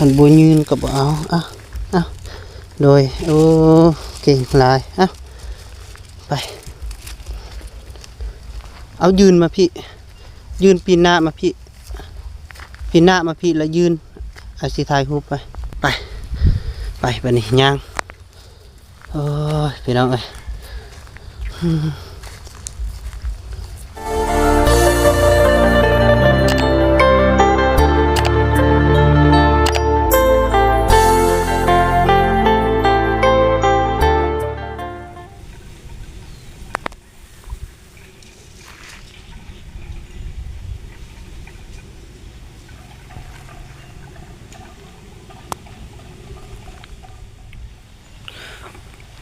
ຄັນບໍ່ຍື່ນກໍບໍ່ເອົາ. ເອົາ ເອົາ ໂດຍ ໂອ້ ເກັ່ງຫຼາຍ. ເອົາ ໄປ ເອົາ ຍື່ນມາພີ້ ຍື່ນປີ້ນໜ້າມາພີ້ ປີ້ນໜ້າມາພີ້ ແລ້ວຍື່ນ ອ້າຍຊິຖ່າຍຮູບໄປ. ໄປ ໄປ ບາດນີ້ຍ່າງ. ໂອ້ຍ ພີ່ນ້ອງເອີຍ.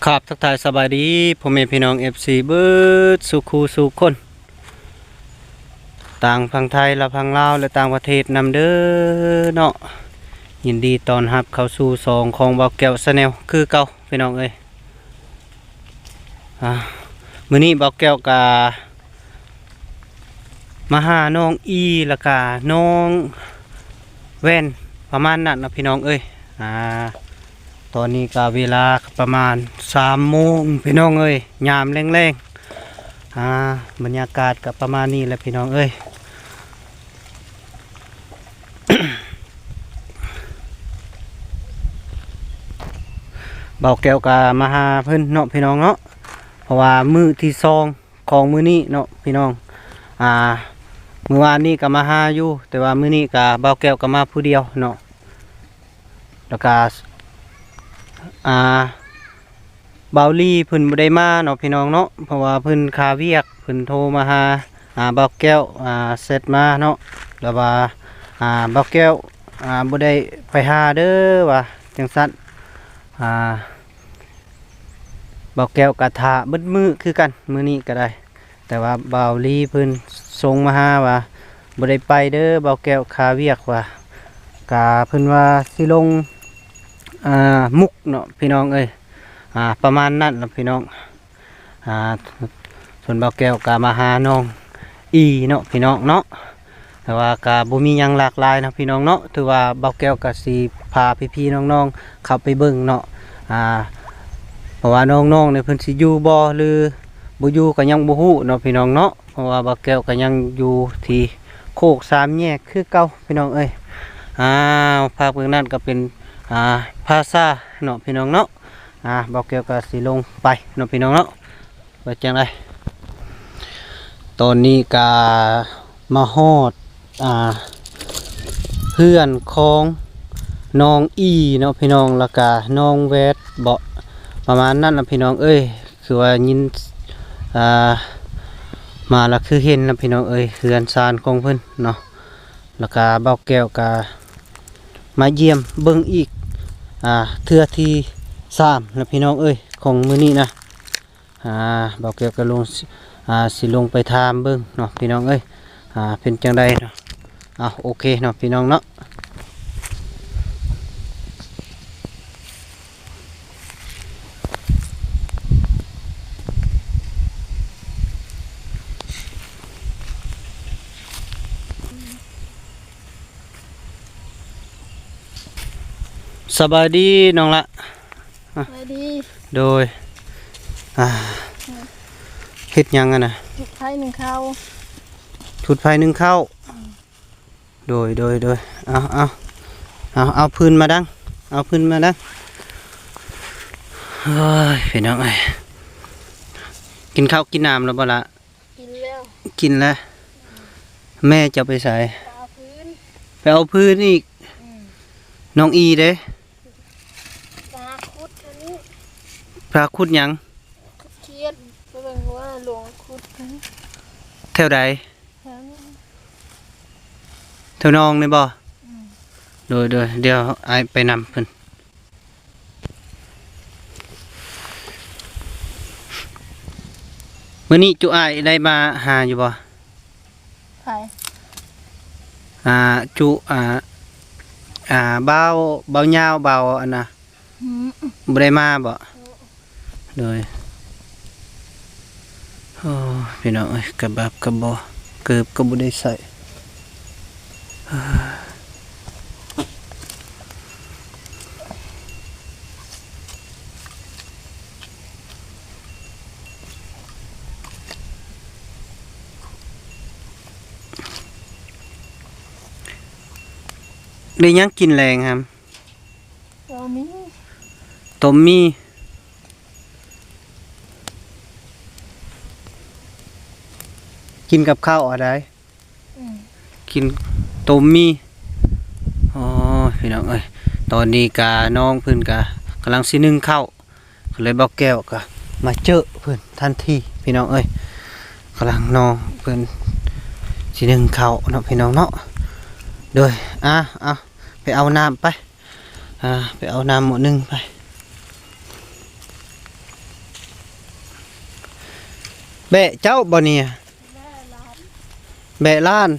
ຄັບ ທັກທາຍສະບາຍດີພໍ່ແມ່ພີ່ນ້ອງ ເອັຟຊີ ເບິດສູ່ຄູ່ສູ່ຄົນ ທັງຝັ່ງໄທ ແລະ ຝັ່ງລາວ ແລະ ຕ່າງປະເທດນຳເດີເນາະ. ຍິນດີຕ້ອນຮັບເຂົ້າສູ່ຊ່ອງຂອງບ່າວແກ້ວ Channel ຄືເກົ່າ ພີ່ນ້ອງເອີຍ. ອ່າ ມື້ນີ້ບ່າວແກ້ວກະມາຫານ້ອງອີ ແລ້ວກະນ້ອງແວ່ນ ປະມານນັ້ນນະ ພີ່ນ້ອງເອີຍ. ອ່າ ຕອນນີ້ກະເວລາປະມານສາມໂມງ ພີ່ນ້ອງເອີຍ ຍາມແລງໆ. ອ່າ ບັນຍາກາດກະປະມານນີ້ແຫຼະ ພີ່ນ້ອງເອີຍ. ບ່າວແກ້ວກະມາຫາເພິ່ນເນາະ ພີ່ນ້ອງເນາະ ເພາະວ່າມື້ທີສອງຂອງມື້ນີ້ເນາະ ພີ່ນ້ອງ. ອ່າ ມື້ວານນີ້ກະມາຫາຢູ່ ແຕ່ວ່າມື້ນີ້ກະບ່າວແກ້ວກະມາຜູ້ດຽວເນາະ. ແລ້ວກະ ອ່າ ບ່າວລີເພິ່ນບໍ່ໄດ້ມາເນາະ ພີ່ນ້ອງເນາະ ເພາະວ່າເພິ່ນຄາວຽກ. ເພິ່ນໂທມາຫາ ອ່າ ບ່າວແກ້ວ ອ່າ ແຊັດມາເນາະ ແລ້ວວ່າ ອ່າ ບ່າວແກ້ວ ອ່າ ບໍ່ໄດ້ໄປຫາເດີວ່າຈັ່ງຊັ້ນ. ອ່າ ບ່າວແກ້ວກະຖ້າເບິດມື້ຄືກັນ ມື້ນີ້ກະໄດ້. ແຕ່ວ່າບ່າວລີເພິ່ນສົ່ງມາຫາວ່າ ບໍ່ໄດ້ໄປເດີ ບ່າວແກ້ວຄາວຽກວ່າ. ກະເພິ່ນວ່າຊິລົງ ອ່າ ມຸກເນາະ ພີ່ນ້ອງເອີຍ. ອ່າ ປະມານນັ້ນລະ ພີ່ນ້ອງ. ອ່າ ສ່ວນບ່າວແກ້ວກະມາຫານ້ອງອີເນາະ ພີ່ນ້ອງເນາະ. ແຕ່ວ່າກະບໍ່ມີຫຍັງຫຼາກຫຼາຍເນາະ ພີ່ນ້ອງເນາະ. ຖືວ່າບ່າວແກ້ວກະຊິພາພີ່ໆນ້ອງໆເຂົ້າໄປເບິ່ງເນາະ. ອ່າ ເພາະວ່ານ້ອງໆນີ້ເພິ່ນຊິຢູ່ບໍ່ ຫຼື ບໍ່ຢູ່ກະຍັງບໍ່ຮູ້ເນາະ ພີ່ນ້ອງເນາະ. ເພາະວ່າບ່າວແກ້ວກະຍັງຢູ່ທີ່ໂຄກສາມແຍກຄືເກົ່າ ພີ່ນ້ອງເອີຍ. ອ້າວ ພາບເບື້ອງນັ້ນກະເປັນ ອ່າ ຜາສາເນາະ ພີ່ນ້ອງເນາະ. ອ່າ ບ່າວແກ້ວກະຊິລົງໄປເນາະ ພີ່ນ້ອງເນາະ. ວ່າຈັ່ງໃດ? ຕອນນີ້ກະມາຮອດ ອ່າ ເຮືອນຂອງນ້ອງອີເນາະ ພີ່ນ້ອງ ແລ້ວກະນ້ອງແວດເບາະ ປະມານນັ້ນລະ ພີ່ນ້ອງເອີຍ. ຄືວ່າຍິນ ອ່າ ມາລະຄືເຫັນລະ ພີ່ນ້ອງເອີຍ ເຮືອນຊານຂອງເພິ່ນເນາະ. ແລ້ວກະບ່າວແກ້ວກະມາຢ້ຽມເບິ່ງອີກ ອ່າ ເທື່ອທີສາມລະ ພີ່ນ້ອງເອີຍ ຂອງມື້ນີ້ນະ. ອ່າ ບ່າວແກ້ວກະລົງ ອ່າ ຊິລົງໄປຖາມເບິ່ງເນາະ ພີ່ນ້ອງເອີຍ ອ່າ ເປັນຈັ່ງໃດເນາະ. ເອົາ ໂອເຄເນາະ ພີ່ນ້ອງເນາະ. ສະບາຍດີນ້ອງລະ. ສະບາຍດີ. ໂດຍ. ອ່າ ເຮັດຫຍັງຫັ້ນນະ? ຈຸດໄຟໜຶ້ງເຂົ້າ. ຈຸດໄຟໜຶ້ງເຂົ້າ. ອືມ. ໂດຍ ໂດຍ ໂດຍ. ເອົາ ເອົາ ເອົາ ເອົາຟືນມາດັງ ເອົາຟືນມາດັງ. ໂອ້ຍ ພີ່ນ້ອງເອີຍ ກິນເຂົ້າກິນນ້ຳແລ້ວບໍ່ລະ? ກິນແລ້ວ. ກິນແລ້ວ. ແມ່ເຈົ້າໄປໃສ? ໄປເອົາຟືນ. ໄປເອົາຟືນອີກ. ອືມ. ນ້ອງອີເດ້? ໄປຫາຂຸດແຖວນີ້. ໄປຫາຂຸດຫຍັງ? ຂຸດຂຽດ. ໄປເບິ່ງວ່າຫຼວງຂຸດ. ແຖວໃດ? ແຖວນີ້. ແຖວໜອງນີ້ບໍ່? ອືມ. ໂດຍ ໂດຍ ດຽວອ້າຍໄປນຳເພິ່ນ. ມື້ນີ້ຈຸອ້າຍໄດ້ມາຫາຢູ່ບໍ່? ໃຜ? ອ່າ ຈຸ ອ່າ ອ່າ ບ່າວ ບ່າວຍາວ ບ່າວອັນນະ. ອືມ. ບໍ່ໄດ້ມາບໍ່? ໂອ້ ໂດຍ. ໂອ້ ພີ່ນ້ອງເອີຍ ກະບາບກະບໍ່ ເກີບກະບໍ່ໄດ້ໃສ່. ໄດ້ຫຍັງກິນແລງຫັ້ນ? ໂຕມີ ຕົ້ມໝີ່ ກິນກັບເຂົ້າອັນໃດ? ອືມ ກິນຕົ້ມໝີ່. ອໍ ພີ່ນ້ອງເອີຍ ຕອນນີ້ກະນ້ອງເພິ່ນກະກຳລັງຊິໜຶ້ງເຂົ້າ ກໍເລີຍບ່າວແກ້ວກໍມາເຈີເພິ່ນທັນທີພີ່ນ້ອງເອີຍ. ກຳລັງນ້ອງເພິ່ນຊິໜຶ້ງເຂົ້າເນາະພີ່ນ້ອງເນາະ. ໂດຍ ອ່າ ເອົາ ໄປເອົານ້ຳໄປ ອ່າ ໄປເອົານ້ຳໝໍ້ໜຶ່ງໄປ. ແບະເຈົ້າບໍ່ນີ້? ແບະຫຼານ ແບະຫຼານ.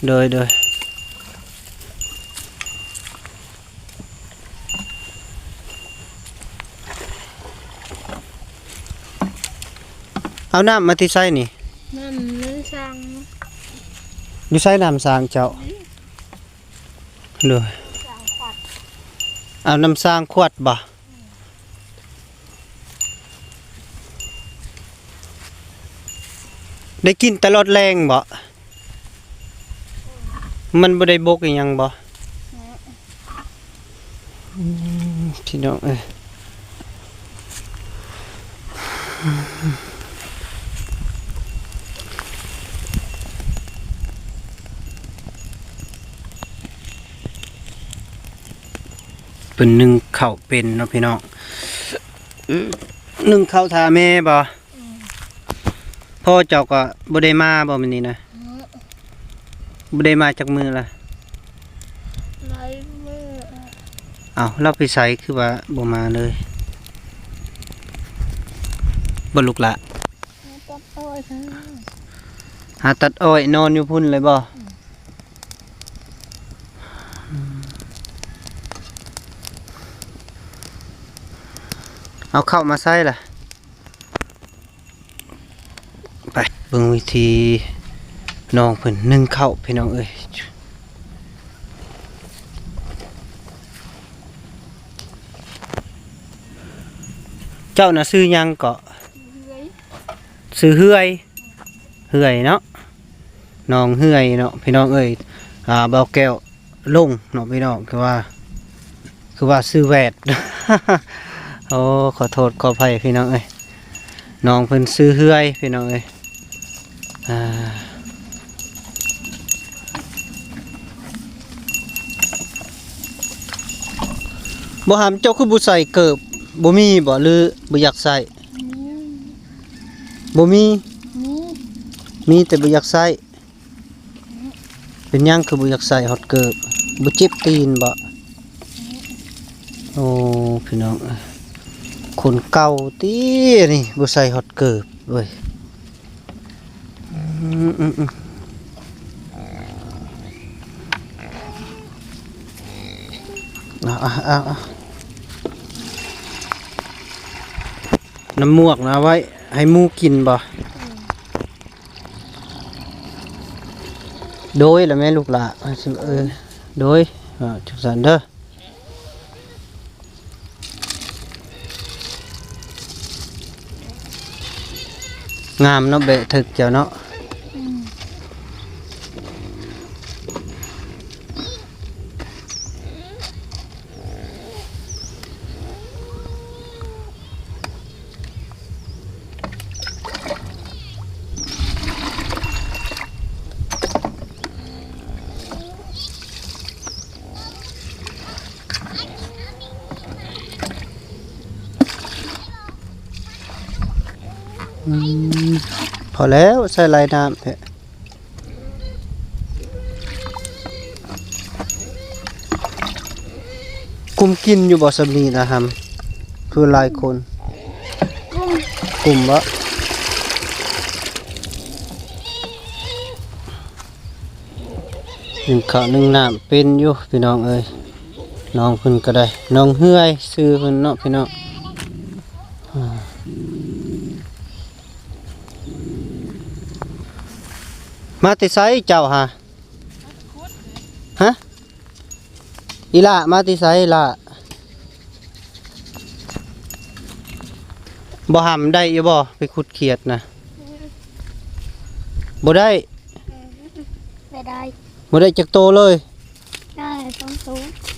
ໂດຍ ໂດຍ ເອົານ້ຳມາແຕ່ໃສນີ້? ນ້ຳໃນສ້າງ. ຢູ່ໃສນ້ຳສ້າງເຈົ້າ? ໂດຍ ສ້າງຂວດ. ເອົານ້ຳສ້າງຂວດບໍ່? ໄດ້ກິນຕະຫຼອດແລງບໍ່? ມັນບໍ່ໄດ້ບົກອີ່ຫຍັງບໍ່? ອືມ ພີ່ນ້ອງເອີຍ ເພິ່ນໜຶ້ງເຂົ້າເປັນເນາະພີ່ນ້ອງ. ໜຶ້ງເຂົ້າຖ້າແມ່ບໍ່? ອືມ ພໍ່ເຈົ້າກໍບໍ່ໄດ້ມາບໍ່ມື້ນີ້ນະ? ອືມ ບໍ່ໄດ້ມາຈັກມື້ລະ? ຫຼາຍມື້. ເອົ້າ ລາວໄປໃສຄືວ່າບໍ່ມາເລີຍ? ບໍ່ລູກຫຼ້າ? ຫາຕັດອ້ອຍ. ຫາຕັດອ້ອຍ ນອນຢູ່ພຸ້ນເລີຍບໍ່? ອືມ ເອົາເຂົ້າມາໃສ່ລະ. ໄປເບິ່ງວິທີນ້ອງເພິ່ນໜຶ້ງເຂົ້າພີ່ນ້ອງເອີຍ. ເຈົ້ານະຊື່ຫຍັງເກາະ? ເຮືອຍ. ຊື່ເຮືອຍ. ເຮືອຍເນາະ ນ້ອງເຮືອຍເນາະ ພີ່ນ້ອງເອີຍ. ອ່າ ບ່າວແກ້ວຫຼົງເນາະພີ່ນ້ອງ ຄືວ່າ ຄືວ່າຊື່ແຫວດ. ໂອ້ ຂໍໂທດຂໍອະໄພພີ່ນ້ອງເອີຍ ນ້ອງເພິ່ນຊື່ເຮືອຍພີ່ນ້ອງເອີຍ. ອ່າ ບໍ່ຫຳ ເຈົ້າຄືບໍ່ໃສ່ເກີບ? ບໍ່ມີບໍ່ ຫຼືບໍ່ຢາກໃສ່? ມີ ບໍ່ມີ? ມີ ມີແຕ່ບໍ່ຢາກໃສ່. ເປັນຫຍັງຄືບໍ່ຢາກໃສ່ຮອດເກີບ? ບໍ່ເຈັບຕີນບໍ່? ໂອ້ ພີ່ນ້ອງເອີຍ ຄົນເກົ່າຕິນີ້ ບໍ່ໃສ່ຮອດເກີບເວີຍ. ອືມ ອືມ ອືມ ເອົາ ເອົາ ເອົາ ເອົາ ນ້ຳໝວກນະ ເອົາໄວ້ໃຫ້ໝູກິນບໍ່? ອືມ ໂດຍລະແມ່ລູກຫຼ້າ ເອີ ໂດຍ ອ່າ ຈັ່ງຊັ້ນເດີ. ງາມເນາະ ແບະຖືກເຈົ້າເນາະ. ອືມ ອືມ ພໍແລ້ວ ໃສ່ຫຼາຍນ້ຳແທ້. ກຸມກິນຢູ່ບໍ່ ສ່ຳນີ້ນະຫຳ? ຄືຫຼາຍຄົນ ກຸມ ກຸມບໍ່? ໜຶ້ງເຂົ້າໜຶ້ງນ້ຳເປັນຢູ່ພີ່ນ້ອງເອີຍ. ນ້ອງເພິ່ນກໍໄດ້ ນ້ອງເຮືອຍ ຊື່ເພິ່ນເນາະພີ່ນ້ອງ. ອ່າ ມາແຕ່ໃສເຈົ້າຫາ? ຮະ? ອີ່ຫຼ້າ ມາແຕ່ໃສອີ່ຫຼ້າ? ບໍ່ຫຳ ໄດ້ຢູ່ບໍ່ ໄປຂຸດຂຽດນະ? ບໍ່ໄດ້? ບໍ່ໄດ້ ບໍ່ໄດ້ຈັກໂຕເລີຍ.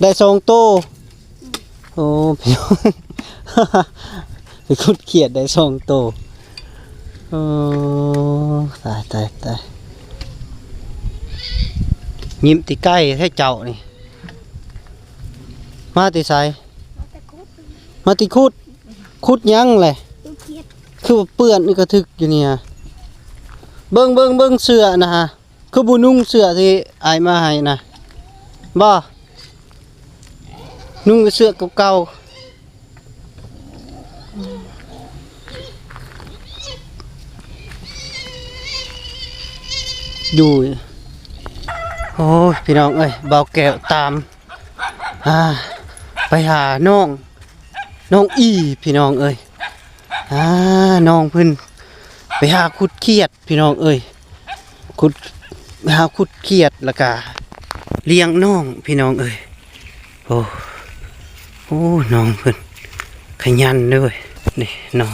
ໄດ້ສອງໂຕ. ໂອ້ ໄປຂຸດຂຽດໄດ້ສອງໂຕ. ໂອ້ ຕາຍ ຕາຍ ຕາຍ. ຍິ້ມຕິໄກ້ແທ້ເຈົ້ານີ້. ມາແຕ່ໃສ? ມາແຕ່ຂຸດ. ມາແຕ່ຂຸດ? ຂຸດຫຍັງແຫຼະ? ຂຸດຂຽດ. ຄືວ່າເປື້ອນອຶກກະທຶກຢູ່ນີ້ຫະ. ເບິ່ງ ເບິ່ງ ເບິ່ງເສື້ອນະຫະ. ຄືບໍ່ນຸ່ງເສື້ອທີ່ອ້າຍມາໃຫ້ນະ? ບໍ່? ນຸ່ງແຕ່ເສື້ອເກົ່າໆ. ຢູ່ ໂອ້ຍ ພີ່ນ້ອງເອີຍ ບ່າວແກ້ວຕາມ ອ່າ ໄປຫານ້ອງ ນ້ອງອີ ພີ່ນ້ອງເອີຍ. ອ່າ ນ້ອງເພິ່ນໄປຫາຂຸດຂຽດ ພີ່ນ້ອງເອີຍ ຂຸດ ຫາຂຸດຂຽດ ແລ້ວກະລ້ຽງນ້ອງ ພີ່ນ້ອງເອີຍ. ໂອ້ ໂອ້ ນ້ອງເພິ່ນຂະຫຍັນເດ້ເວີຍ ນີ້ນ້ອງ.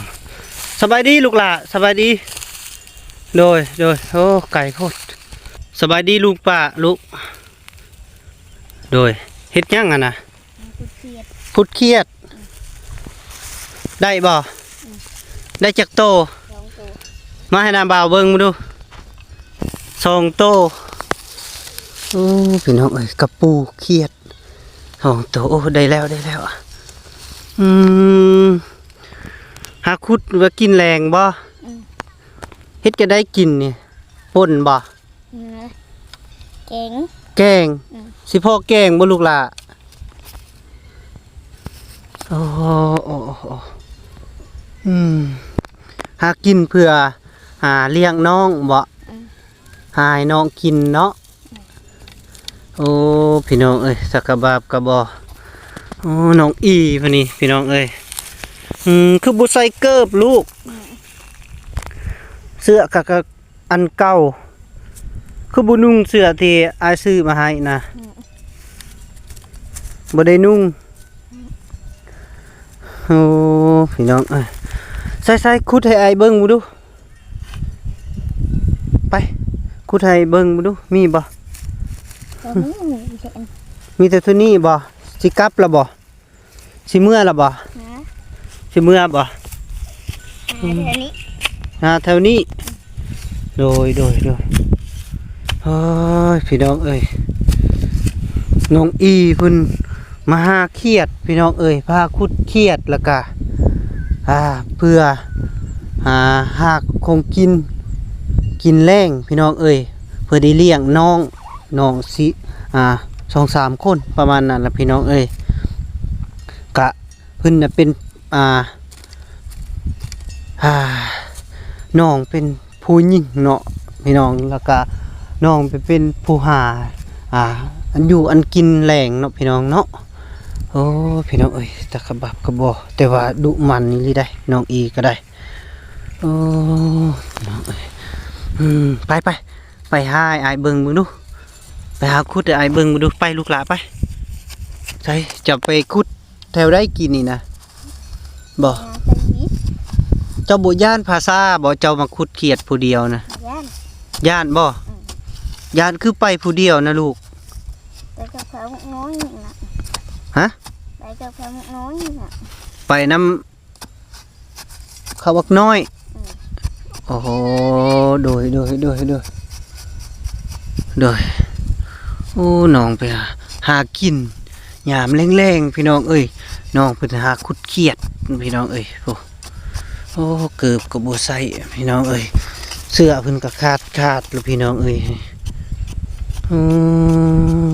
ສະບາຍດີລູກຫຼ້າ ສະບາຍດີ. ໂດຍ ໂດຍ. ໂອ້ ໄກໂພດ. ສະບາຍດີລຸງປ້າ ລູກ. ໂດຍ. ເຮັດຫຍັງຫັ້ນນະ? ຂຸດຂຽດ ຂຸດຂຽດ. ໄດ້ບໍ່? ອືມ ໄດ້ຈັກໂຕ? ສອງໂຕ. ມາໃຫ້ນ້າບ່າວເບິ່ງມາດູ ສອງໂຕ. ໂອ້ ພີ່ນ້ອງເອີຍ ກະປູຂຽດສອງໂຕ. ໂອ້ ໄດ້ແລ້ວ ໄດ້ແລ້ວ. ອືມ ຫາຂຸດວ່າກິນແລງບໍ່? ອືມ ເຮັດຈັ່ງໃດກິນນີ້? ປົ່ນບໍ່? ອືມ ແກງ ແກງ. ອືມ ຊິພໍແກງບໍ່ລູກຫຼ້າ? ໂອ້ ໂອ້ ໂອ້ ໂອ້ ອືມ ຫາກິນເພື່ອ ຫາລ້ຽງນ້ອງບໍ? ອືມ ຫາໃຫ້ນ້ອງກິນເນາະ. ອືມ ໂອ້ ພີ່ນ້ອງເອີຍ ສັກກະບາບກະບໍ່. ໂອ້ ນ້ອງອີເພິ່ນນີ້ ພີ່ນ້ອງເອີຍ. ອືມ ຄືບໍ່ໃສ່ເກີບລູກ? ອືມ ເສື້ອກະ ກະ ອັນເກົ່າ. ຄືບໍ່ນຸ່ງເສື້ອທີ່ອ້າຍຊື້ມາໃຫ້ນະ? ອືມ ບໍ່ໄດ້ນຸ່ງ. ອືມ ໂອ້ ພີ່ນ້ອງເອີຍ ໃສ່ໆ ຂຸດໃຫ້ອ້າຍເບິ່ງເບິ່ງດູ. ໄປ ຂຸດໃຫ້ເບິ່ງເບິ່ງດູ ມີບໍ່? ໂຕນີ້ມີແຕ່ອັນ ມີແຕ່ໂຕນີ້ບໍ່? ຊິກັບລະບໍ່? ຊິເມືອລະບໍ່? ຮະ? ຊິເມືອບໍ່? ຫາແຖວນີ້ ຫາແຖວນີ້. ໂດຍ ໂດຍ ໂດຍ. ໂອ້ຍ ພີ່ນ້ອງເອີຍ ນ້ອງອີເພິ່ນມາຫາຂຽດ ພີ່ນ້ອງເອີຍ ພາຂຸດຂຽດ ແລ້ວກະ ອ່າ ເພື່ອ ອ່າ ຫາຂອງກິນ ກິນແລງ ພີ່ນ້ອງເອີຍ ເພື່ອໄດ້ລ້ຽງນ້ອງ ນ້ອງຊິ ອ່າ ສອງສາມຄົນ ປະມານນັ້ນລະ ພີ່ນ້ອງເອີຍ. ກະເພິ່ນນະເປັນ ອ່າ ອ່າ ນ້ອງເປັນຜູ້ຍິງເນາະ ພີ່ນ້ອງ ແລ້ວກະນ້ອງໄປເປັນຜູ້ຫາ ອ່າ ອັນຢູ່ອັນກິນແລງເນາະ ພີ່ນ້ອງເນາະ. ໂອ້ ພີ່ນ້ອງເອີຍ ຕາຂະບາບກະບໍ່ ແຕ່ວ່າດຸໝັ່ນອີ່ຫຼີໃດ໋ ນ້ອງອີກະໄດ້. ໂອ້ ພີ່ນ້ອງເອີຍ ອືມ ໄປ ໄປ ໄປຫາໃຫ້ອ້າຍເບິ່ງເບິ່ງດູ ໄປຫາຂຸດໃຫ້ອ້າຍເບິ່ງເບິ່ງດູ. ໄປລູກຫຼ້າໄປ. ໃສ ຈະໄປຂຸດແຖວໃດກີ້ນີ້ນະ? ບໍ່ ເຈົ້າບໍ່ຢ້ານພາສາບໍ່? ເຈົ້າມາຂຸດຂຽດຜູ້ດຽວນະ ຢ້ານ ຢ້ານບໍ່? ອືມ ຢ້ານຄືໄປຜູ້ດຽວນະລູກ? ໄປກັບເຂົານ້ອຍນະ. ຮະ? ໄປກັບເຂົານ້ອຍນະ ໄປນຳ ເຂົາບັກນ້ອຍ. ອືມ ໂອ້ໂຫ ໂດຍ ໂດຍ ໂດຍ ໂດຍ ໂດຍ. ໂອ້ ນ້ອງໄປຫາ ຫາກິນຍາມແລງໆ ພີ່ນ້ອງເອີຍ ນ້ອງເພິ່ນຫາຂຸດຂຽດ ພີ່ນ້ອງເອີຍ. ໂອ້ ໂອ້ ເກີບກໍບໍ່ໃສ່ ພີ່ນ້ອງເອີຍ ເສື້ອເພິ່ນກໍຂາດຂາດແລ້ວ ພີ່ນ້ອງເອີຍ. ອືມ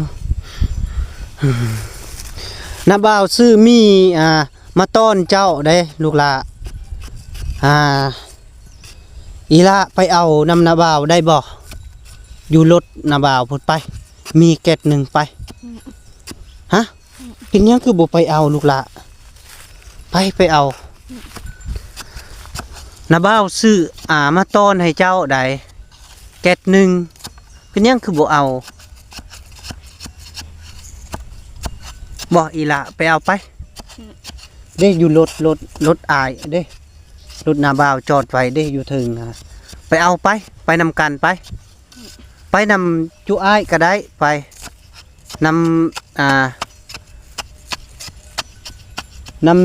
ນ້າບ່າວຊື້ໝີ່ ອ່າ ມາຕ້ອນເຈົ້າເດ້ລູກຫຼ້າ. ອ່າ ອີ່ຫຼ້າໄປເອົານຳນ້າບ່າວໄດ້ບໍ່? ຢູ່ລົດນ້າບ່າວພຸ້ນໄປ ມີແກັດໜຶ່ງໄປ. ອືມ ຮະ? ອືມ ເປັນຫຍັງຄືບໍ່ໄປເອົາລູກຫຼ້າ? ໄປ ໄປເອົາ. ອືມ ນ້າບ່າວຊື້ ອ່າ ມາຕ້ອນໃຫ້ເຈົ້າໄດ໋ ແກັດໜຶ່ງ. ເປັນຫຍັງຄືບໍ່ເອົາ? ບໍ່ ອີ່ຫຼ້າ ໄປເອົາໄປ. ອືມ ເດ້ ຢູ່ລົດ ລົດ ລົດອ້າຍເດ້ ລົດນ້າບ່າວຈອດໄວ້ເດ້ ຢູ່ເທິງນະ. ໄປເອົາໄປ ໄປນຳກັນໄປ. ອືມ ໄປນຳຈຸອ້າຍກໍໄດ້ ໄປນຳ ອ່າ ນຳ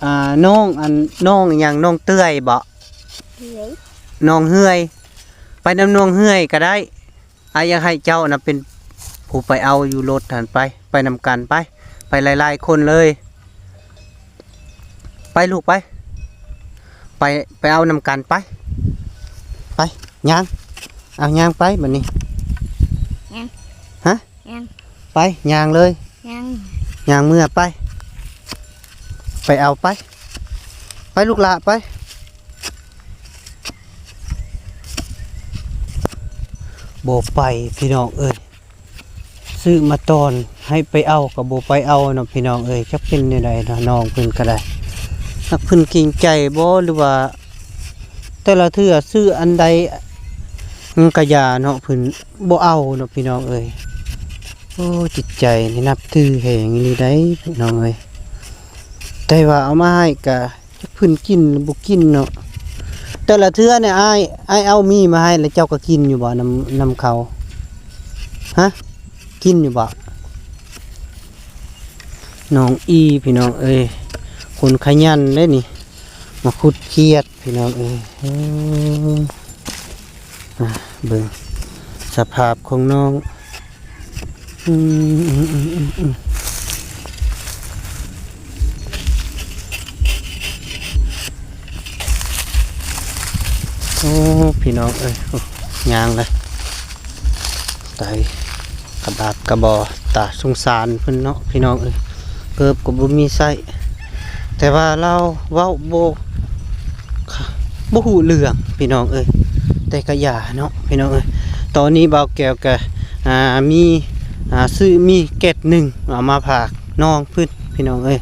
ອ່າ ນ້ອງ ອັນ ນ້ອງອີ່ຫຍັງ ນ້ອງເຕື້ອຍບໍ? ເຮືອຍ ນ້ອງເຮືອຍ ໄປນຳນ້ອງເຮືອຍກໍໄດ້. ອ້າຍຢາກໃຫ້ເຈົ້ານະເປັນຜູ້ໄປເອົາຢູ່ລົດຫັ້ນໄປ ໄປນຳກັນໄປ ໄປຫຼາຍໆຄົນເລີຍ. ໄປລູກໄປ ໄປ ໄປເອົານຳກັນໄປ ໄປ ຍ່າງ ເອົາຍ່າງໄປບັດນີ້ ຍ່າງ ຮະ ຍ່າງ ໄປ ຍ່າງເລີຍ ຍ່າງ ຍ່າງເມືອໄປ ໄປເອົາໄປ ໄປລູກຫຼ້າໄປ. ບໍ່ໄປພີ່ນ້ອງເອີຍ ຊື້ມາຕອນໃຫ້ໄປເອົາກໍບໍ່ໄປເອົາເນາະພີ່ນ້ອງເອີຍ. ຈັກເປັນແນວໃດເນາະ ນ້ອງເພິ່ນກໍໄດ້ ຈັກເພິ່ນເກງໃຈບໍ່ ຫຼືວ່າແຕ່ລະເທື່ອຊື້ອັນໃດມັນກະຢ່າເນາະ ເພິ່ນບໍ່ເອົາເນາະພີ່ນ້ອງເອີຍ. ໂອ້ ຈິດໃຈນີ້ນັບຖືແຮງອີ່ຫຼີໃດ໋ພີ່ນ້ອງເອີຍ ແຕ່ວ່າເອົາມາໃຫ້ກະ ຈັກເພິ່ນກິນຫຼືບໍ່ກິນເນາະ. ແຕ່ລະເທື່ອນີ້ອ້າຍ ອ້າຍເອົາໝີ່ມາໃຫ້ແລ້ວເຈົ້າກໍກິນຢູ່ບໍ່ ນຳ ນຳເຂົາ ຮະ ກິນຢູ່ບໍ່? ນ້ອງອີ່ພີ່ນ້ອງເອີຍ ຄົນຂະຫຍັນເດ້ນີ້ ມາຂຸດຂຽດພີ່ນ້ອງເອີຍ. ເອີ ອ່າ ເບິ່ງສະພາບຂອງນ້ອງ ອືມ ອືມ ອືມ ອືມ ອືມ ໂອ້ ພີ່ນ້ອງເອີຍ ໂອ້ ຍ່າງເລີຍ ຕາຍ ກະບາບກະບໍ່ ຕາສົງສານເພິ່ນເນາະ ພີ່ນ້ອງເອີຍ ເກີບກໍບໍ່ມີໃສ່ ແຕ່ວ່າລາວເວົ້າບໍ່ ບໍ່ຮູ້ເລື່ອງພີ່ນ້ອງເອີຍ ແຕ່ກະຢ່າເນາະພີ່ນ້ອງເອີຍ. ຕອນນີ້ບ່າວແກ້ວກະ ອ່າ ມີ ອ່າ ຊື້ໝີ່ແກັດໜຶ່ງເອົາມາຝາກນ້ອງເພິ່ນພີ່ນ້ອງເອີຍ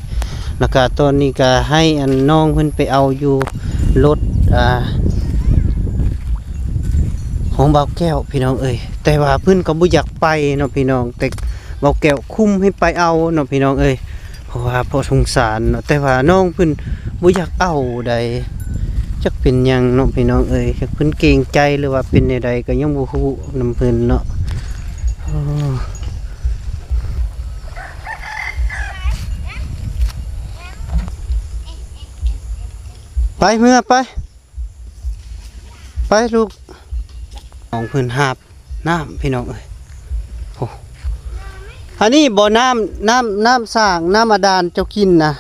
ແລ້ວກະຕອນນີ້ກະໃຫ້ອັນນ້ອງເພິ່ນໄປເອົາຢູ່ລົດ ອ່າ ຂອງບ່າວແກ້ວພີ່ນ້ອງເອີຍ ແຕ່ວ່າເພິ່ນກໍບໍ່ຢາກໄປເນາະພີ່ນ້ອງ ແຕ່ບ່າວແກ້ວຄຸມໃຫ້ໄປເອົາເນາະພີ່ນ້ອງເອີຍ ເພາະວ່າ ເພາະສົງສານເນາະ ແຕ່ວ່ານ້ອງເພິ່ນບໍ່ຢາກເອົາໃດ໋ ຈັກເປັນຫຍັງເນາະພີ່ນ້ອງເອີຍ ຈັກເພິ່ນເກງໃຈ ຫຼືວ່າເປັນແນວໃດກໍຍັງບໍ່ຮູ້ນຳເພິ່ນເນາະ. ໂອ້ ໄປ ເມືອໄປ ໄປລູກ ນ້ອງເພິ່ນຫາບນ້ຳພີ່ນ້ອງເອີຍ. ໂອ້ ອັນນີ້ບໍ່ ນ້ຳ ນ້ຳ ນ້ຳສ້າງ ນ້ຳບາດານເຈົ້າກິນນະ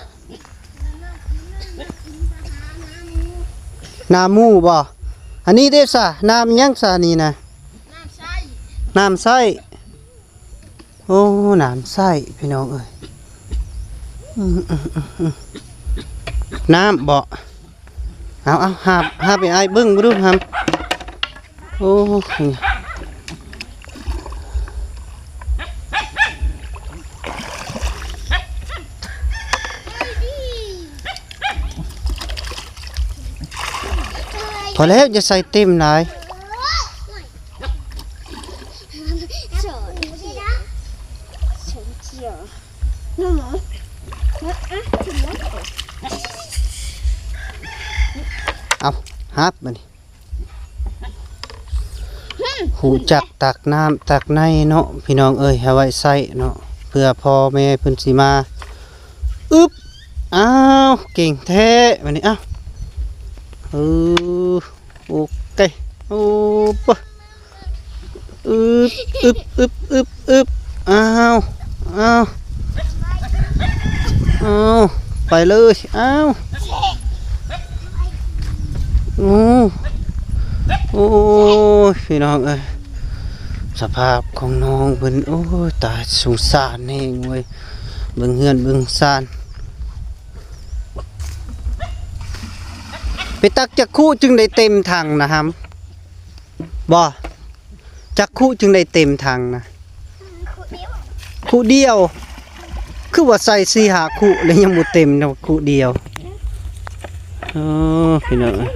ນ້ຳໝູ່ບໍ່? ອັນນີ້ເດ້ສະ ນ້ຳຫຍັງສະນີ້ນະ? ນ້ຳໃຊ້ ນ້ຳໃຊ້. ໂອ້ ນ້ຳໃຊ້ພີ່ນ້ອງເອີຍ ອືມໆໆ ນ້ຳບໍ່? ເອົາ ເອົາ ຫາບ ຫາບໃຫ້ອ້າຍເບິ່ງເບິ່ງດູຫຳ. ໂອ້ ພໍແລ້ວ ຢ່າໃສ່ເຕັມຫຼາຍ. ເອົາ ຮັບບາດນີ້ ຮູ້ຈັກຕັກນ້ຳຕັກໃນເນາະ ພີ່ນ້ອງເອີຍ ເອົາໄວ້ໃຊ້ເນາະ ເພື່ອພໍ່ແມ່ເພິ່ນຊິມາ. ອຶບ ອ້າວ ເກັ່ງແທ້ບາດນີ້ ອ້າວ ເອີ ໂອເຄ ໂອປະ ອຶບ ອຶບ ອຶບ ອຶບ ອຶບ ອ້າວ ອ້າວ ອ້າວ ໄປເລີຍ ອ້າວ ໂອ້ ໂອ້ຍ ພີ່ນ້ອງເອີຍ ສະພາບຂອງນ້ອງເພິ່ນ ໂອ້ຍ ຕາສົງສານແຮງເວີຍ ເບິ່ງເຮືອນເບິ່ງຊານ. ໄປຕັກຈັກຄຸຈຶ່ງໄດ້ເຕັມຖັງນະຫຳ? ບໍ່ ຈັກຄຸຈຶ່ງໄດ້ເຕັມຖັງນະ? ຄຸດຽວ ຄຸດຽວ ຄືວ່າໃສ່ສີ່ຫ້າຄຸແລ້ວຍັງບໍ່ເຕັມນະ ຄຸດຽວ. ໂອ້ ພີ່ນ້ອງເອີຍ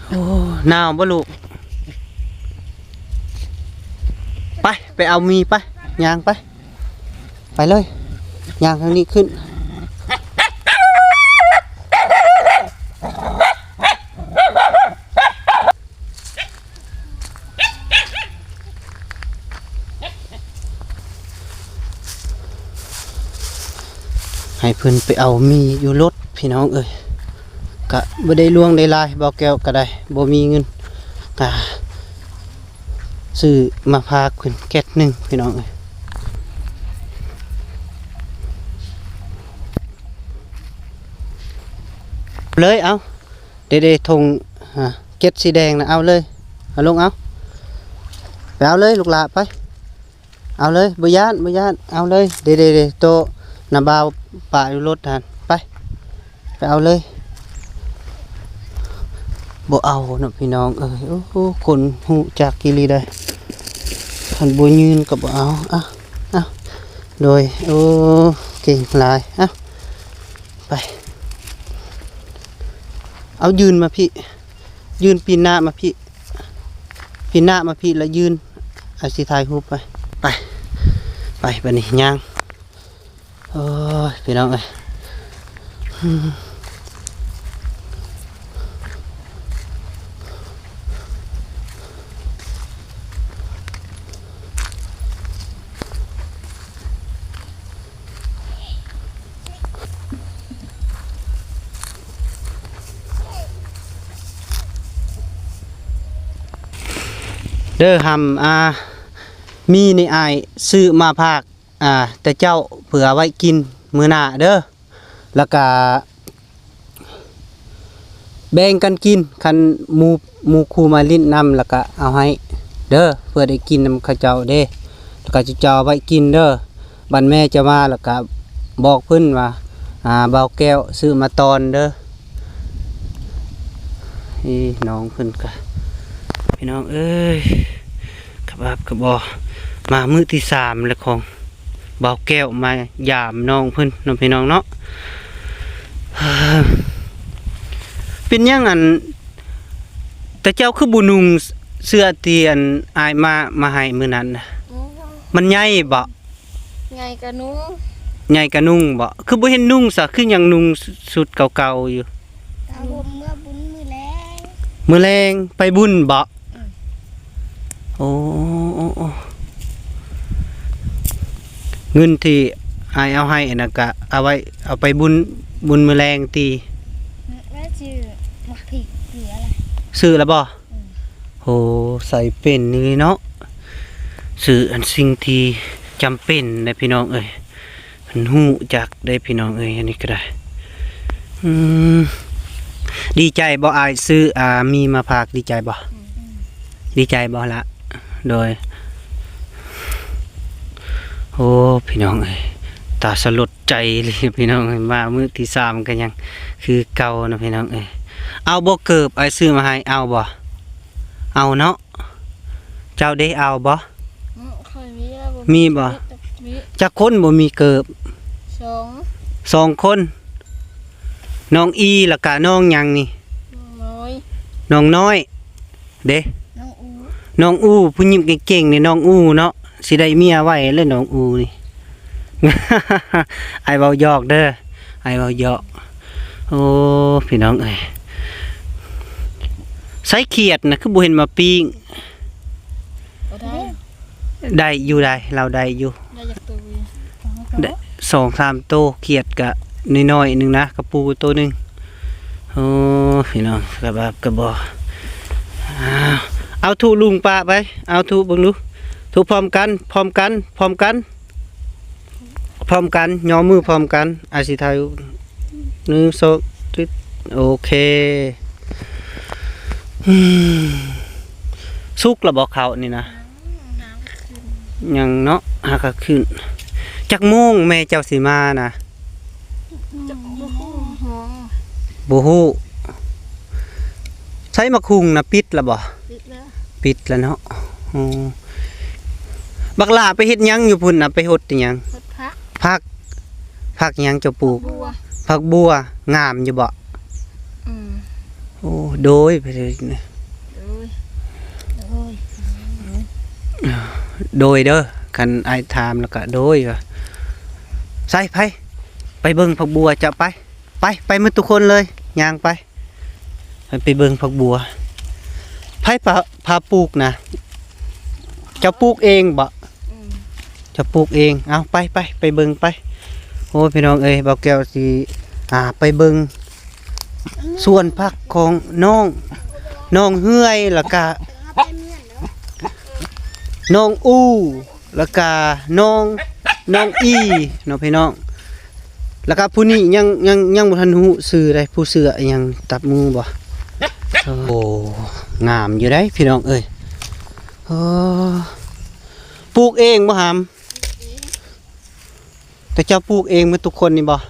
ໂອ້ ໜາວບໍ່ລູກ? ໄປ ໄປເອົາໝີ່ໄປ ຍ່າງໄປ. ໄປເລີຍ ຍ່າງທາງນີ້ຂຶ້ນ. ໃຫ້ເພິ່ນໄປເອົາໝີ່ຢູ່ລົດພີ່ນ້ອງເອີຍ. ກະບໍ່ໄດ້ຫຼວງໄດ້ຫຼາຍ ບ່າວແກ້ວກະໄດ້ບໍ່ມີເງິນ ກະຊື້ມາຝາກເພິ່ນແກັດໜຶ່ງພີ່ນ້ອງເອີຍ. ເລີຍ ເອົາ ເດໆ ຖົງ ອ່າ ເກັດສີແດງນະ ເອົາເລີຍ ເອົາລົງ ເອົາ ໄປເອົາເລີຍລູກຫຼ້າ ໄປ ເອົາເລີຍ ບໍ່ຢ້ານ ບໍ່ຢ້ານ ເອົາເລີຍ ເດໆໆ ໂຕນະບ່າວປະຢູ່ລົດຫັ້ນ ໄປ ໄປເອົາເລີຍ. ບໍ່ເອົາເນາະພີ່ນ້ອງເອີຍ ໂອ້ ຄົນຮູ້ຈັກອີ່ຫຼີໃດ໋ ຄັນບໍ່ຍື່ນກໍບໍ່ເອົາ ອ່ະ ອ່ະ ໂດຍ ໂອ້ ເກັ່ງຫຼາຍ ອ່ະ ໄປ ເອົາ ຍື່ນມາພີ້ ຍື່ນປີນໜ້າມາພີ້ ປີນໜ້າມາພີ້ ແລ້ວຍື່ນ ອ້າຍຊິຖ່າຍຮູບໄປ ໄປ ໄປ ບາດນີ້ຍ່າງ ໂອ້ຍ ພີ່ນ້ອງເອີຍ. ເດີ ຫຳ ອ່າ ມີນີ້ ອ້າຍຊື້ມາຝາກ ອ່າ ແຕ່ເຈົ້າ ເພື່ອໄວ້ກິນມື້ໜ້າເດີ ແລ້ວກະ ແບ່ງກັນກິນ ຄັນໝູ່ ໝູ່ຄູ່ມາຫຼິ້ນນຳ ແລ້ວກະເອົາໃຫ້ເດີ ເພື່ອໄດ້ກິນນຳເຂົາເຈົ້າເດ້ ແລ້ວກະເຈົ້າເອົາໄວ້ກິນເດີ. ບັດແມ່ເຈົ້າມາ ແລ້ວກະບອກເພິ່ນວ່າ ອ່າ ບ່າວແກ້ວຊື້ມາຕອນເດີ. ເອີ ນ້ອງເພິ່ນກະ ພີ່ນ້ອງເອີຍ ຂະບາບຂະບໍ ມາມື້ທີສາມແລ້ວຂອງ ບ່າວແກ້ວມາຢາມນ້ອງເພິ່ນເນາະ ພີ່ນ້ອງເນາະ. ເປັນຫຍັງ ອັນ ແຕ່ເຈົ້າຄືບໍ່ນຸ່ງເສື້ອທີ່ ອັນ ອ້າຍມາ ມາໃຫ້ມື້ນັ້ນນະ? ໂອ້ ມັນໃຫຍ່ບໍ? ໃຫຍ່ກະນຸ່ງ ໃຫຍ່ກະນຸ່ງບໍ? ຄືບໍ່ເຫັນນຸ່ງຊະ ຄືຍັງນຸ່ງຊຸດເກົ່າໆຢູ່? ຕາຫົ່ມເມື່ອບຸນມື້ແລງ ມື້ແລງໄປບຸນບໍ? ອືມ ໂອ້ ໂອ້ ໂອ້ ເງິນທີ່ອ້າຍເອົາໃຫ້ອັນນັ້ນກະເອົາໄວ້ ເອົາໄປບຸນ ບຸນມື້ແລງຕິ? ອືມ ແລ້ວຊື້ໝາກພິກເກືອລະ ຊື້ລະບໍ? ອືມ ໂຫ ໃສ່ເປັນນີ້ເນາະ ຊື້ອັນສິ່ງທີ່ຈຳເປັນເດ້ ພີ່ນ້ອງເອີຍ. ເພິ່ນຮູ້ຈັກເດ້ພີ່ນ້ອງເອີຍ ອັນນີ້ກໍໄດ້. ອືມ ດີໃຈບໍ່ອ້າຍຊື້ ອ່າ ໝີ່ມາຝາກ ດີໃຈບໍ່? ອືມ ດີໃຈບໍ່ລະ? ໂດຍ ໂອ້ ພີ່ນ້ອງເອີຍ ຕາສະຫຼົດໃຈເລີຍພີ່ນ້ອງເອີຍ ມາມື້ທີສາມກໍຍັງຄືເກົ່ານະພີ່ນ້ອງເອີຍ. ເອົາບໍ່ເກີບອ້າຍຊື້ມາໃຫ້ ເອົາບໍ່? ເອົາເນາະ. ເຈົ້າເດ ເອົາບໍ່? ອືມ ຂ້ອຍມີແລ້ວ ມີບໍ່? ມີ ຈັກຄົນບໍ່ມີເກີບ? ສອງ ສອງຄົນ ນ້ອງອີ ແລ້ວກະນ້ອງຫຍັງນີ້? ນ້ອງນ້ອຍ ນ້ອງນ້ອຍເດ ນ້ອງອູ ນ້ອງອູ ຜູ້ຍິ້ມເກັ່ງໆນີ້ ນ້ອງອູເນາະ. ຊິໄດ້ເມຍໄວແລ້ວນ້ອງອູນີ້ ອ້າຍເວົ້າຫຍອກເດີ ອ້າຍເວົ້າຫຍອກ. ໂອ້ ພີ່ນ້ອງເອີຍ ໃສຂຽດນະ ຄືບໍ່ເຫັນມາປີ້ງ? ບໍ່ໄດ້ ໄດ້ຢູ່ໃດ໋ ລາວໄດ້ຢູ່ ໄດ້ຈັກໂຕ? ໄດ້ສອງສາມໂຕ ຂຽດກະນ້ອຍໆໜຶ່ງນະ ກະປູໂຕໜຶ່ງ. ໂອ້ ພີ່ນ້ອງ ກະບາບກະບໍ່ ເອົາ ເອົາທຸລຸງປະໄປ ເອົາທຸເບິ່ງດູ ທຸພ້ອມກັນ ພ້ອມກັນ ພ້ອມກັນ. ພ້ອມກັນ ຍໍມືພ້ອມກັນ ອາຊິຖ່າຍ ໜຶ່ງ ສອງ ໂອເຄ. ອືມ ສຸກລະບໍ່ເຂົ້ານີ້ນະ? ຍັງເນາະ ຫາກະຂຶ້ນ. ຈັກໂມງແມ່ເຈົ້າຊິມານະ? ຈັກໂມງ ບໍ່ຮູ້. ໃສໝາກຫຸ່ງນະ ປິດລະບໍ່? ປິດແລ້ວ ປິດແລ້ວເນາະ. ອໍ ບັກຫຼ້າໄປເຮັດຫຍັງຢູ່ພຸ້ນນະ? ໄປຫົດອີຫຍັງ? ຫົດຜັກ ຜັກ ຜັກຫຍັງເຈົ້າປູກ? ຜັກບົວ ຜັກບົວ ງາມຢູ່ບໍ່? ອືມ ໂອ້ ໂດຍ ໄປເລີຍ ໂດຍ ໂດຍ ໂດຍເດີ ຄັນອ້າຍຖາມແລ້ວກະໂດຍວ່າ. ໃສ ໄປ ໄປເບິ່ງຜັກບົວ ເຈົ້າໄປ ໄປ ໄປໝົດທຸກຄົນເລີຍ ຍ່າງໄປ ໄປ ໄປເບິ່ງຜັກບົວ. ໃຜພາ ພາປູກນະ? ເຈົ້າປູກເອງບໍ? ອືມ ເຈົ້າປູກເອງ. ເອົາ ໄປ ໄປ ໄປເບິ່ງໄປ. ໂອ້ ພີ່ນ້ອງເອີຍ ບ່າວແກ້ວຊິ ອ່າ ໄປເບິ່ງສວນຜັກຂອງນ້ອງ ນ້ອງເຮືອຍ ແລ້ວກະນ້ອງອູ ແລ້ວກະນ້ອງ ນ້ອງອີເນາະພີ່ນ້ອງ. ແລ້ວກະຜູ້ນີ້ຍັງ ຍັງ ຍັງບໍ່ທັນຮູ້ຊື່ໃດ໋ ຜູ້ເສື້ອອີ່ຫຍັງ ຕັບໝູບໍ່? ໂອ້ ງາມຢູ່ໃດ໋ພີ່ນ້ອງເອີຍ. ເອີ ປູກເອງບໍ່ຫາມ? ເຂົາເຈົ້າປູກເອງໝົດທຸກຄົນນີ້ບໍ່?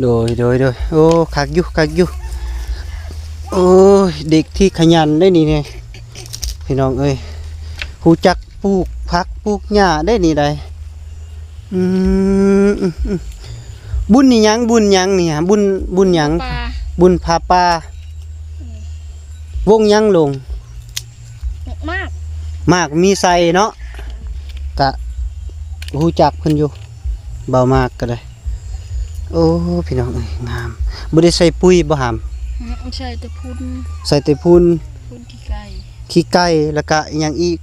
ໂດຍ ໂດຍ ໂດຍ. ໂອ້ ຄັກຢູ່ ຄັກຢູ່. ໂອ້ຍ ເດັກທີ່ຂະຫຍັນໄດ໋ນີ້ ພີ່ນ້ອງເອີຍ ຮູ້ຈັກປູກຜັກປູກຫຍ້າໄດ໋ນີ້ໃດ໋. ອືມ ອືມ ອືມ. ບຸນນີ້ຫຍັງ? ບຸນຫຍັງນີ້? ບຸນ ບຸນຫຍັງ? ປາ ບຸນຜ້າປ່າ. ອືມ ວົງຫຍັງລົງ? ໝາກ ໝາກມີໃສ່ເນາະ ກະຮູ້ຈັກເພິ່ນຢູ່ ເບົາໝາກກໍໄດ້. ໂອ້ ພີ່ນ້ອງເອີຍ ງາມ. ບໍ່ໄດ້ໃສ່ປຸ໋ຍບໍ່ຫາມ? ອືມ ໃສ່ແຕ່ຝຸ່ນ ໃສ່ແຕ່ຝຸ່ນ ຝຸ່ນຂີ້ໄກ່ ຂີ້ໄກ່ ແລ້ວກະອີ່ຫຍັງອີກ?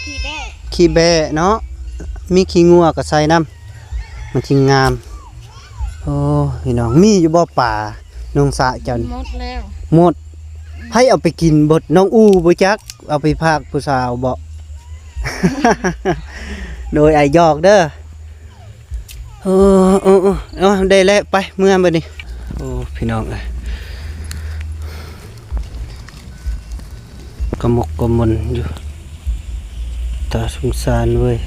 ຂີ້ແບ້ ຂີ້ແບ້ເນາະ ມີຂີ້ງົວກໍໃສ່ນຳ ມັນຈຶ່ງງາມ. ໂອ້ ພີ່ນ້ອງ ມີຢູ່ບໍ່ປາ ນ້ອງສະເຈົ້ານີ້? ໝົດແລ້ວ ໝົດ. ໃຜເອົາໄປກິນເບິດ? ນ້ອງອູບໍ່ຈັກ ເອົາໄປຝາກຜູ້ສາວບໍ? ໂດຍ ອ້າຍຫຍອກເດີ. ເອີ ເອີ ເອີ ເອົາ ໄດ້ແລ້ວ ໄປເມືອບັດນີ້. ໂອ້ ພີ່ນ້ອງເອີຍ ກະໝົກກະມົນຢູ່ ຕາສົງສານເວີຍ.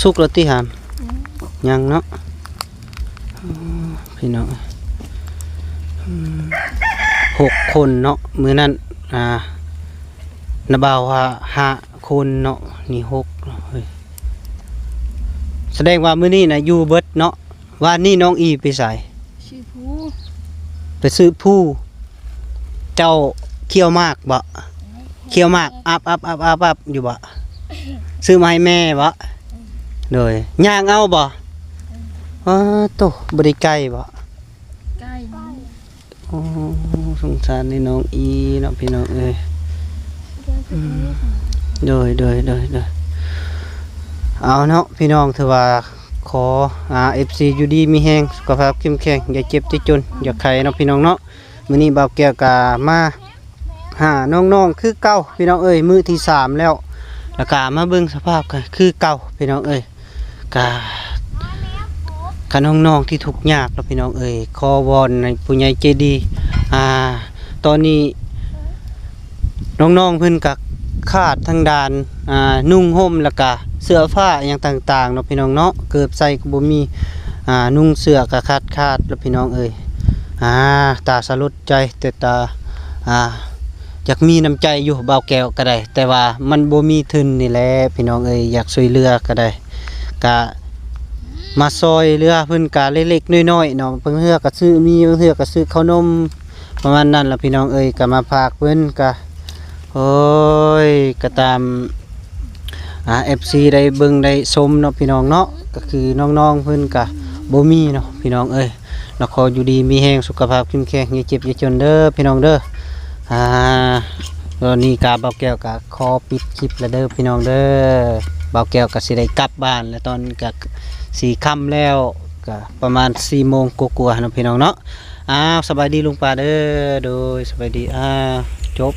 ສຸກແລ້ວຕິຫາມ? ອືມ ຍັງເນາະ. ອືມ ພີ່ນ້ອງ ອືມ ຫົກຄົນເນາະ ມື້ນັ້ນ ອ່າ ນະບ່າວວ່າຫ້າຄົນເນາະ ນີ້ຫົກເນາະ. ເຮີ້ຍ ສະແດງວ່າມື້ນີ້ນະຢູ່ເບິດເນາະ. ວານນີ້ນ້ອງອີໄປໃສ? ຊື້ພູ ໄປຊື້ພູ. ເຈົ້າຂ້ຽວໝາກບໍ? ຂ້ຽວໝາກອັບໆໆໆຢູ່ບໍ? ຊື້ມາໃຫ້ແມ່ບໍ? ໂດຍ ຍ່າງເອົາບໍ? ອ້າໂຕ ບໍ່ໄດ້ໄກບໍ? ໄກ. ໂອ້ ສົງສານໃນນ້ອງອີເນາະ ພີ່ນ້ອງເອີຍ. ອືມ ໂດຍ ໂດຍ ໂດຍ ໂດຍ. ເອົາເນາະ ພີ່ນ້ອງ ຖືວ່າຂໍ ອ່າ ເອັຟຊີ ຢູ່ດີມີແຮງ ສຸຂະພາບເຂັ້ມແຂງ ຢ່າເຈັບຢ່າຈົນຢ່າໄຂ້ເນາະ ພີ່ນ້ອງເນາະ. ມື້ນີ້ບ່າວແກ້ວກະມາຫານ້ອງໆຄືເກົ່າ ພີ່ນ້ອງເອີຍ ມື້ທີສາມແລ້ວ ແລ້ວກະມາເບິ່ງສະພາບກະຄືເກົ່າ ພີ່ນ້ອງເອີຍ. ກະ ກະນ້ອງໆທີ່ທຸກຍາກເນາະ ພີ່ນ້ອງເອີຍ ຂໍວອນໃຫ້ຜູ້ໃຫຍ່ໃຈດີ ອ່າ ຕອນນີ້ນ້ອງໆເພິ່ນກະຂາດທາງດ້ານ ອ່າ ນຸ່ງຫົ່ມ ແລ້ວກະເສື້ອຜ້າຫຍັງຕ່າງໆເນາະ ພີ່ນ້ອງເນາະ. ເກີບໃສ່ກໍບໍ່ມີ ອ່າ ນຸ່ງເສື້ອກໍຂາດໆແລ້ວ ພີ່ນ້ອງເອີຍ. ອ່າ ຕາສະຫຼົດໃຈ ແຕ່ຕາ ອ່າ ຢາກມີນ້ຳໃຈຢູ່ ບ່າວແກ້ວກໍໄດ້ ແຕ່ວ່າມັນບໍ່ມີທຶນນີ້ແຫຼະ ພີ່ນ້ອງເອີຍ. ຢາກຊ່ວຍເຫຼືອກໍໄດ້ ກະມາຊ່ອຍເຫຼືອເພິ່ນກະເລັກໆນ້ອຍໆເນາະ. ບາງເທື່ອກະຊື້ໝີ່ ບາງເທື່ອກະຊື້ເຂົ້າໜົມ ປະມານນັ້ນລະ ພີ່ນ້ອງເອີຍ. ກະມາຝາກເພິ່ນກະ ໂອ້ຍ ກະຕາມ ອ່າ ເອັຟຊີ ໄດ້ເບິ່ງໄດ້ຊົມເນາະ ພີ່ນ້ອງເນາະ. ກະຄືນ້ອງໆເພິ່ນກະບໍ່ມີເນາະ ພີ່ນ້ອງເອີຍ. ລະຂໍຢູ່ດີມີແຮງ ສຸຂະພາບເຂັ້ມແຂງ ຢ່າເຈັບຢ່າຈົນເດີ ພີ່ນ້ອງເດີ. ອ່າ ຕອນນີ້ກະບ່າວແກ້ວກະຂໍປິດຄລິບລະເດີ ພີ່ນ້ອງເດີ. ບ່າວແກ້ວກະຊິໄດ້ກັບບ້ານລະ ຕອນນີ້ກະຊິຄ່ຳແລ້ວ ກະປະມານສີ່ໂມງກວ່າໆເນາະ ພີ່ນ້ອງເນາະ. ອ້າວ ສະບາຍດີລຸງປ້າເດີ. ໂດຍ ສະບາຍດີ. ອ້າວ ຈົບ.